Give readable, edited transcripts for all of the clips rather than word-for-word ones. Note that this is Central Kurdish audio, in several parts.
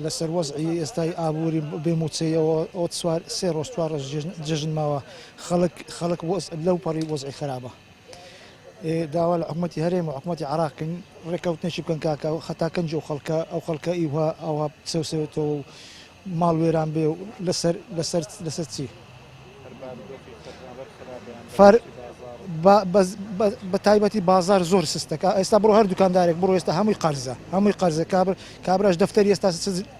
لەسەر وەزعی ئێستای ئابووری بێ مووچەیەوە ئەوە چوار سێ ڕۆژ چوار ڕۆژ جەژن ماوە خەڵک خەڵک لەو پەڕی وەزعی خراپە. داوا لە حکومەتی هەرێم و حکومەتی عراق کەین ڕێککەوتنێکی بکەن کاکە خەتا کەنج ئەو خەڵکە ئەو خەڵکە ئیوها ئەوها بچەوسێتەوە و ماڵ وێران بێ و لەسەر لەسەر لەسەر چی؟ فەر بە تایبەتی بازار زۆر سستەکە ئێستا بڕۆ هەر دوکاندارێک بڕۆ ئێستا هەمووی قەرزە هەمووی قەرزە کابر کابراش دەفتەری ئێستا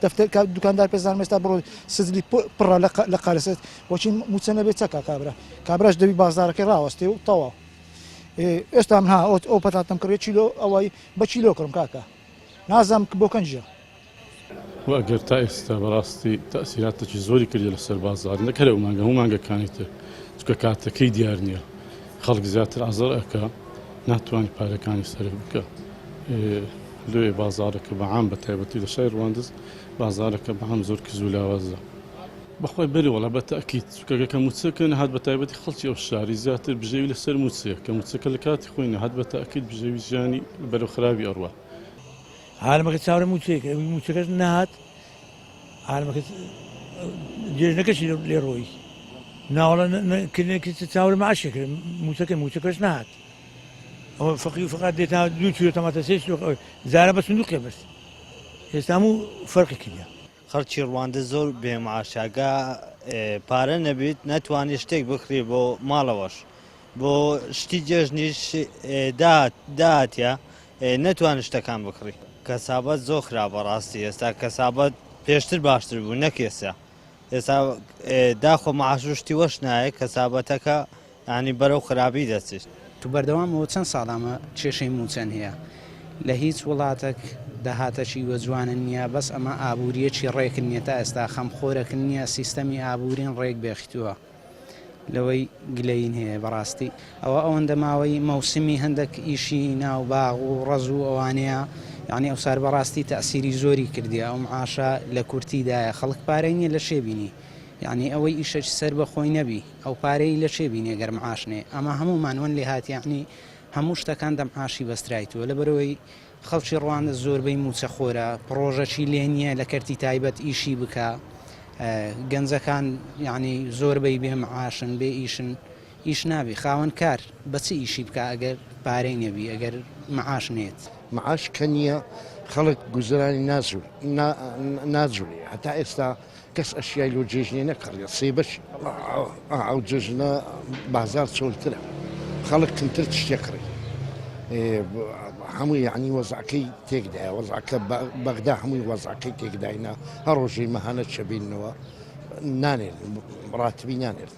دەفتەر دوکاندار پێزانم ئێستا بڕۆ سزلی پڕە لە قەرزت بۆچی موچە نەبێت چەکا کابرا کابراش دەبی بازارەکەی ڕاوەستێ و تەواو ئێستا من ها ئەو پەتاتەم کڕێ چیلۆ ئەوەی بە چیلۆ کڕم کاکە نازانم بۆ کەنجە. وە ئەگەر تا ئێستا بەڕاستی تەئسیراتێکی زۆری کردیە لەسەر بازاڕ نەک هەر ئەو مانگە هەموو مانگەکانی تر چونکە کاتەکەی دیار نییە خەڵک زیاتر عەزەر ئەکا ناتوانێت پارەکانی سەرف بکە لۆیە بازاڕەکە بە عام بە تایبەتی لە شاری ڕواندز بازاڕەکە بە عام زۆر کز و لاوازە. بەخوای بەرێ وەڵا بە تەئکید چونکە گەر کە موچەکە نەهات بە تایبەتی خەڵکی ئەو شاری زیاتر بژێوی لەسەر موچەیە کە موچەکە لە کاتی خۆی نەهات بە تەئکید بژێوی ژیانی بەرەو خراوی ئەڕوا. عالەمەکە چاورە موچەیەکە موچەکەش نەهات عالەمەکە جێژنەکەشی لێ ڕۆی ناوەڵە چاورە معاشێک موچەکە موچەکەش نەهات ئەوە فەقیر و فەقات دێت دوو کیلۆ تەماتە سێ کیلۆ زارە بە سندوقێ بەس ئێستا هەموو فەرقی کردە. خەڵکی ڕواندز زۆر بێ معاشە گا پارە نەبیت نەتوانی شتێک بکڕی بۆ ماڵەوەش بۆ شتی جێژنیش داهاتە نەتوان شتەکان بکڕی. کەسابەت زۆر خراپە ڕاستی ئێستا کەسابەت پێشتر باشتر بوو نەک ئێستا ئێستا داخۆ معاش و شتی وەش نایە کەسابەتەکە یانی بەرەو خراپی دەچێت. تو بەردەوام ئەوە چەند ساڵە ئەمە کێشەی موچەن هەیە لە هیچ وڵاتەک داهاتەکی وە جوانن نیە بەس ئەمە ئابوریەکی ڕێکن نیە تا ئێستا خەم خۆرەکن نیە سیستەمی ئابورین ڕێک بێخیتوە لەوەی گلەیین هەیە بەڕاستی ئەوە ئەوەندە ماوەی مەوسمی هەندەک ئیشی ناو باغ و ڕەز و ئەوانەیە یانی ئەوسار بەڕاستی تەئسیری زۆری کردیە ئەو معاشە لە کورتی دایە خەڵک پارەی نیە لە چێ بینی یانی ئەوەی ئیشەکی سەر بە خۆی نەبی ئەو پارەی لە چێ بینێ گەر معاش نێ ئەمە هەموومان وەن لێ هات یانی هەموو شتەکان دەمعاشی بەسترایتوە لەبەرئەوەی خەڵکی ڕواندز زۆربەی موچە خۆرە پڕۆژەکی لێ نیە لە کەرتی تایبەت ئیشی بکا گەنجەکان یانی زۆربەی بێ معاشن بێ ئیشن ئیش نابی خاوەن کار بە چ ئیشی بکا ئەگەر پارەی نەبی ئەگەر معاش نێت. معاش کە نیە خەڵک گوزەرانی ناجولێ هەتا ئێستا کەس ئەشیای لۆ جێژنێ نەکڕیە سێبەشی ئەو جەژنە بازار چۆلترە خەڵک کەمتر تشتێ کڕی هەموو یعنی وەزعەکەی تێکدایە وەزعەکە بەغدا هەمووی وەزعەکەی تێکداینا هەر ڕۆژەی مەهانە چەبینەوە نانێن ڕاتبی نانێن.